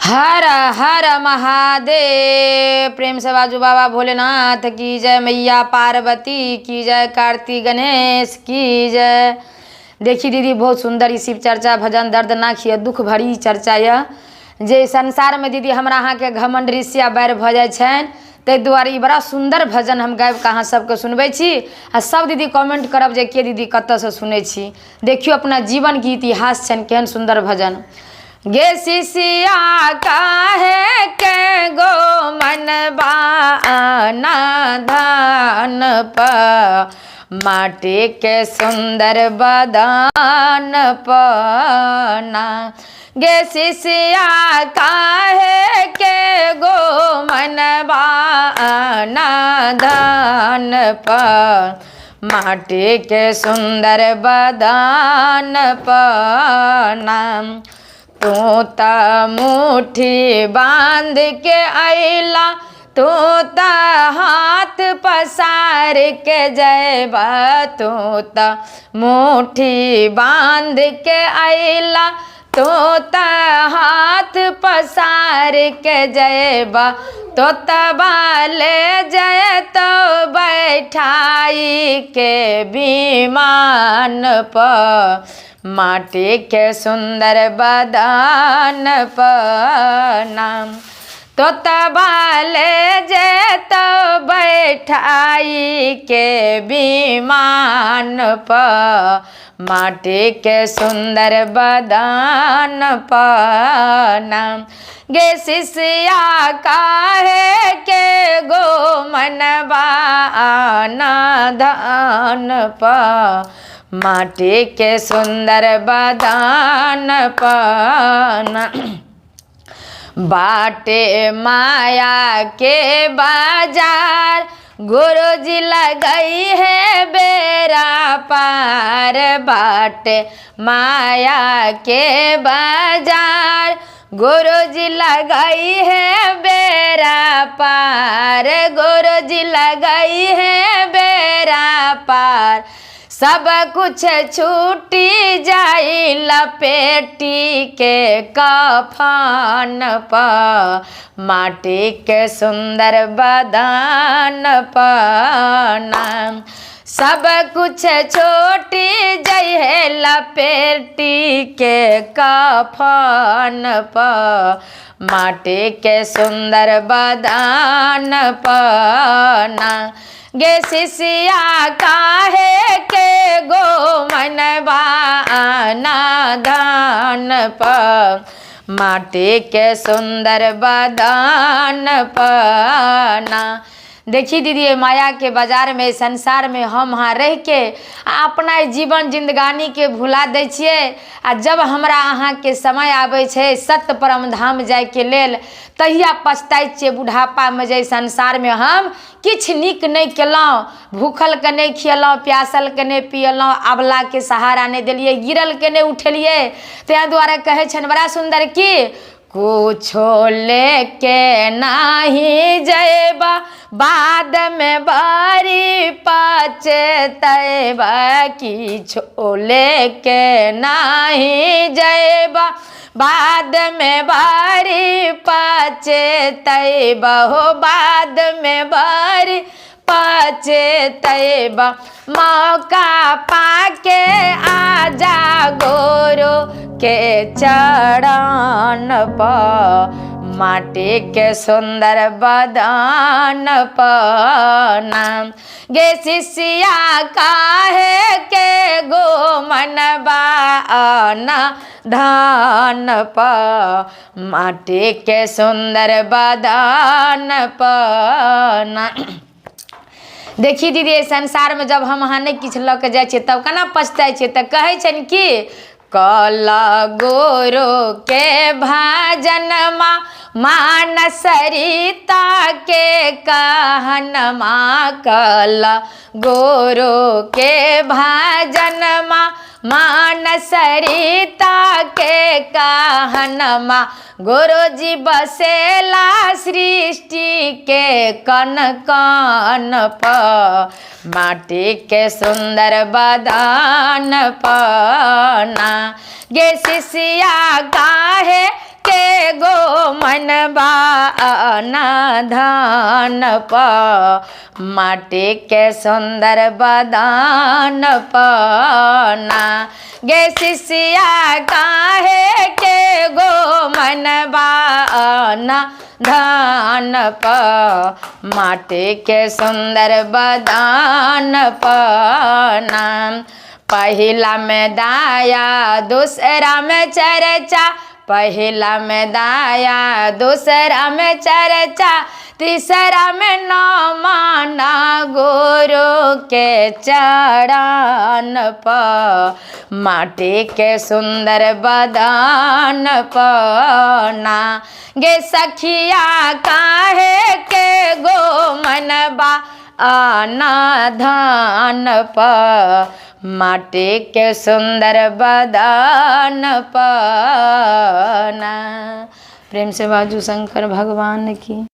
हर हर महादेव। प्रेम से बाजू बाबा भोलेनाथ की जय, मैया पार्वती की जय, कार्तिक गणेश की जय। देखी दीदी बहुत सुंदर ई शिव चर्चा भजन दर्दनाक यऽ, दुख भरी चर्चा यऽ जे संसारमे दीदी हमरा अहाँके घमण्ड ईर्ष्या बैर भऽ जाइ छनि, ताहि दुआरे ई बड़ा सुन्दर भजन हम गाबिकऽ अहाँ सबके सुनबै छी। आ सब दीदी कमेंट करब जे के दीदी कतऽसँ सुनै छी। देखियौ अपना जीवनके इतिहास छनि, केहन सुन्दर भजन। गे शिशिया काहे के गो मनबा धान प, माटी के सुंदर बदान पना। गे शिशिया काहे के गो मनबा धान प, माटी के सुंदर बदान पना। तू त मुट्ठी बांध के अइला, तू त हाथ पसार के जयबा। तू त मुट्ठी बांध के अइला, तू त हाथ पसार के जयबा। तो तबाले जय तो बैठाई के विमान प, माटी के सुंदर बदन पना। तो तबाले जे तो बैठाई के विमान प, माटी के सुंदर बदन पना। गे शिष्या काहे के गो मनबा धान प, माटी के सुंदर बदन पना। बाटे माया के बाजार, गुरुजी लगई है बेरा पार। बाटे माया के बाजार, गुरुजी लगई है बेरा पार। गुरुजी लगई है बेरा पार, सब कुछ छूटी जाई लपेटी के कफन प, माटी के सुंदर बदन पना। सब कुछ छोटी जाइ है लपेटी के कफन प, माटी के सुंदर बदन पना। गे शिष्या काहे के गो मनबा धान प, माटी के सुंदर बदन पना। देखी दीदी, ये माया के बाजार में संसार में हम अहाँ रह के अपना जीवन जिंदगानी के भुला दै छियै। आ जब हमरा अहाँके समय आबै छै सत्य परम धाम जाइके लेल, तहिया पछताइ छियै बुढ़ापामे जे संसारमे हम किछु नीक नहि केलहुँ, भूखलके नहि खियेलहुँ, प्यासलके नहि पियेलहुँ, अबलाके सहारा नहि देलियै, गिरलके नहि उठेलियै। ताहि दुआरे कहै छनि बड़ा सुन्दर कि कुछो लेके नाही जयबा, बाद में बारी पछतैबा। किछो लेके नाही जयबा, बाद में बारी पछतैबा। हो बाद में बारी पछतैबा, मौका पाके आजा गोरो के चरण प, माटी के सुंदर बदन पना। गे शिष्या काहे के गो मनबा धान प, माटी के सुंदर बदन पना। देखी दीदी, एहि संसारमे जब हम अहाँ नहि किछु लऽ कऽ जाइ छियै तब केना पछताइ छियै। तऽ कहै छनि कि कल गोरो के भजनमा, मानस सरिता के कहनमा। कल गोरो के भजनमा, मानस सरिता के कहनमा। गुरुजी बसेला सृष्टि के कन कन प, माटी के सुंदर बदन पना। गे शिष्या काहे के गो मनबा ना धान प, माटी के सुंदर बदान पना। गे शिष्या काहे के गो मनबा ना धान प, माटी के सुंदर बदान पना। पहिला में दाया दूसरा में चर्चा, पहिला में दाया दूसरा में चर्चा, तीसरा में न माना गुरु के चरण प, माटी के सुंदर बदन पना। गे सखिया काहे के गो मनबा आना धान प, माटी के सुंदर बदन पना। प्रेम से बाजू शंकर भगवान की।